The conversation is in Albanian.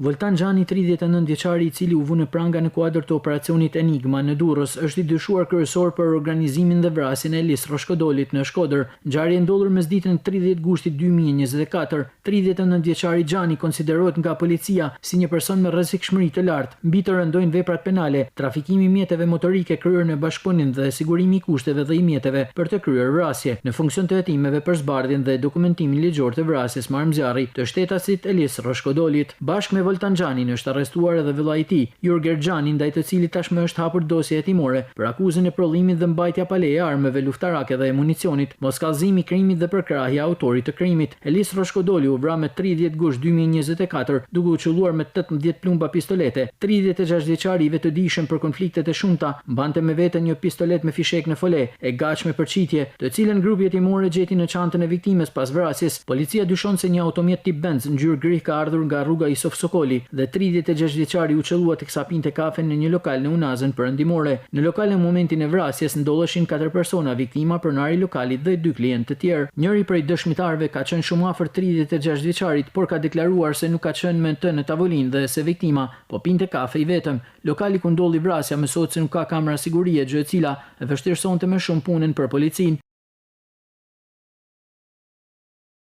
Voltan Xhani, 39 vjeçari i cili u vu në pranga në kuadër të operacionit Enigma në Durrës, është i dyshuar kryesor për organizimin dhe vrasjen e Elis Rroshkodolit në Shkodër. Ngjarje e ndodhur mesditën e 30 gushtit 2024. 39 vjeçari Xhani konsiderohet nga policia si një person me rrezikshmëri të lartë. Mbi të rëndojnë veprat penale, trafikimi i mjeteve motorike kryer në bashkëpunim dhe sigurimi i kushteve dhe i mjeteve për të kryer vrasje, në funksion të hetimeve për zbardhjen dhe dokumentimin ligjor të vrasjes me armë zjarri të shtetasit Elis Rroshkodolit. Bashkë me Voltan Xhanin është arrestuar edhe vëllai i tij, Jurger Xhani, ndaj të cilit tashmë është hapur dosje hetimore për akuzën e prodhimit dhe mbajtja pa leje e armëve luftarake dhe e municionit, moskallëzimi i krimit dhe përkrahja e autorit të krimit. Elis Rroshkodoli u vra me 30 gusht 2024, duke u qëlluar me 18 plumba pistolete. 36 vjeçari i vetëdijshëm për konfliktet e shumta, mbante me vete një pistoletë me fishek në fole, e gatshme për qitje, të cilën grupi hetimor e gjeti në çantën e viktimës pas vrasjes. Policia dyshon se një automjet tip Benz ngjyrë gri ka ardhur nga rruga Isuf Sokoli dhe 36 vjeçari u qëllua teksa pinte kafe në një lokal në Unazën Perëndimore. Në lokal në momentin e vrasjes ndodheshin katër persona, viktima, pronari i lokalit dhe dy klientë të tjerë. Njëri prej dëshmitarëve ka qenë shumë afër 36 vjeçarit, por ka deklaruar se nuk ka qenë me të në tavolinë dhe se viktima po pinte kafe i vetëm. Lokali ku ndodhi vrasja mësohet se nuk ka kamera sigurie, gjë e cila e vështirësonte më shumë punën për policinë.